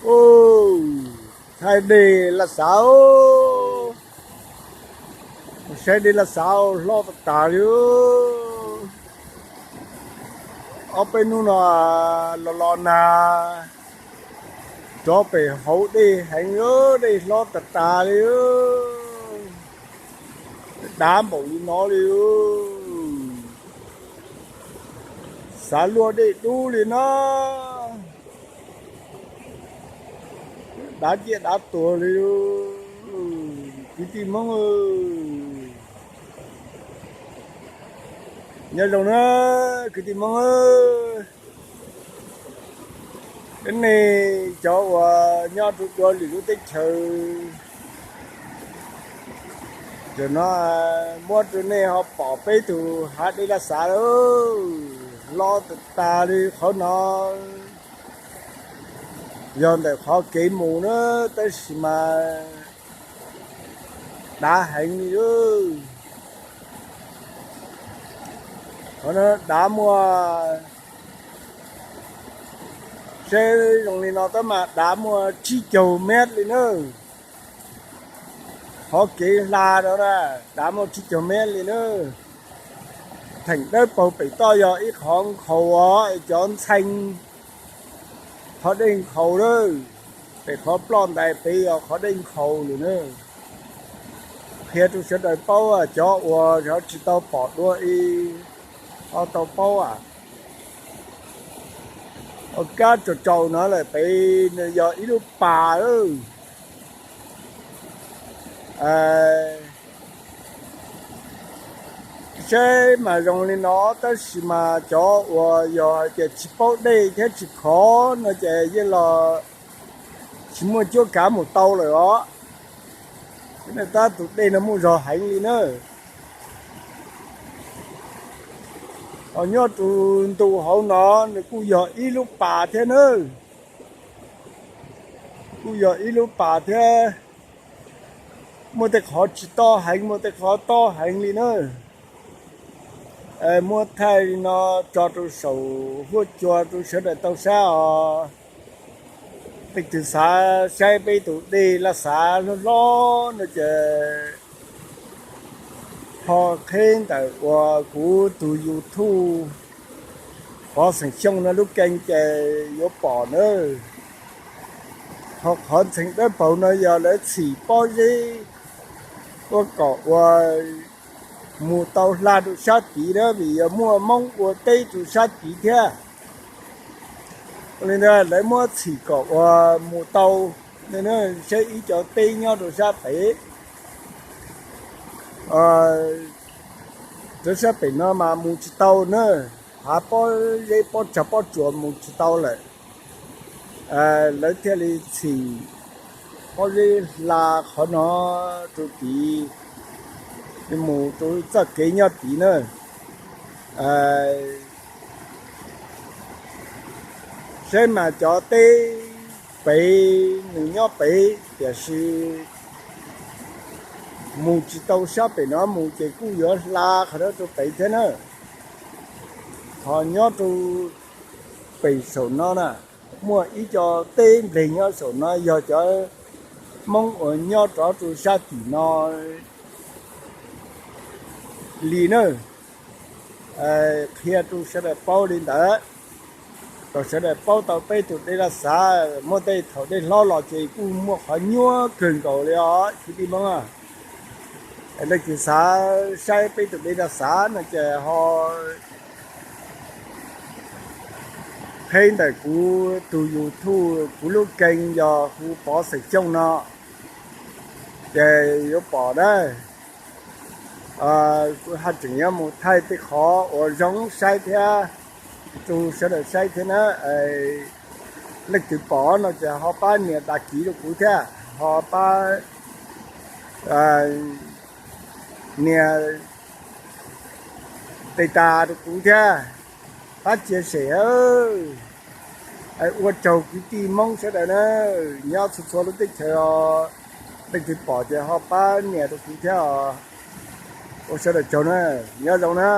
Ub, thaij dej laj xav, saib dej laj xav hlob tas tas li. Ob peb hnub no los los nag, rov pem hauv dej heev, dej hlob tas tas li. Dav npaum li no li, xav luaj dej dub li no. Dav ciaj dav tuag li. Kwv tij Hmoob, nyob zoo na, kwv tij Hmoob, nej cov uas nyob rau dua lwm lub teb chaws, zaum no muab rau nej ho pom peb tus hav dej laj xav lawm, hlob tas tas li qhov no. Yog ntawm qhov kev mus na, tab sis mas dav heev li. Qhov no dav muaj, saib zoo li no tab mas dav muaj tsib caug mev li na. Qhov kev hla no na, dav muaj tsib caug mev li na. Theem dawb paug pem toj yog ib qhov nkhaus os, cov ntxhee qhov dej nkhaus lawm. Pem qhov ploj ntais pem yog qhov dej nkhaus lawm na. Qhia rau sawv daws paub, cov uas tsis tau pom dua ib, ho tau paub. Ua kab tsaus tsaus no lawm pem yog ib lub pas. Saib mas zoo li no tab sis mas cov uas yog hais tias tsis paub dej thiab tsis khov no ces yeej los tsis muaj cuab kav mus tau lawm os. Tab tus dej no muaj zog heev li na. Ho nyob rau ntu hauv no nws kuj yog ib lub pas thiab na. Kuj yog ib lub pas thiab. Muaj tej qhov tsis tob heev, muaj tej qhov tob heev li na. Muab thaij li no tso rau saum huab cua rau sawv daws tau saib os. Leej twg xav saib peb tus dej laj xav hlob hlob no ces ho qheb ntawm uas kuv tus YouTube Pov Xeem Xyooj no lub kee ces yuav pom na. Ho qhov ntxhee dawb paug no yog lawv txhim pob zeb ua kom ua mus tau hla rau sab tid na, vim yog muaj Hmoob ua teb rau sab tid thiab. Li ntawd lawv muab txhim kom ua mus tau, saib ib co teb nyob rau sab pem. Rau sab pem no mas mus tsis tau na, hav pob zeb pob tsag pob tsuas mus tsis tau lawm. Lawv thiaj li txhim pob zeb hla qhov no rau tid, mus rau txoj kev nyob tid na. Saib mas cov teb pem nws nyob pem, tiam sis mus tsis tau sab pem no mus ces kuj yuav hla qhov no rau pem thiab na. Ho nyob rau pem saum no na, muaj ib co teb npleg nyob saum no yog cov Hmoob uas nyob rov rau sab tim no li na. Qhia rau sawv daws paub li ntawd, kom sawv daws paub tau peb tus dej laj xav. Muaj tej thaum dej hlob los ces kuj muaj qhov nyuab kawg nkaus li os kwv tij Hmoob. Leej twg xav saib peb tus dej laj xav no ces ho qheb ntawm kuv tus YouTube, kuv lub kee yog hu Pov Xeem Xyooj no ces yuav pom na. Kuv haj tseem yuav mus thaij tej qhov uas zoo saib thiab rau sawv daws saib thiab na. Leej twg pom no ces ho pab nias đăng ký rau kuv thiab, ho pab nias tiv ta rau kuv thiab, pab chia sẻ. Ua tsaug kwv tij Hmoob sawv daws na, nyob txhua txhua lub teb chaws os. Leej twg pom ces ho pab nias rau kuv thiab os. Ua sawv daws tsaug na, nyob zoo na.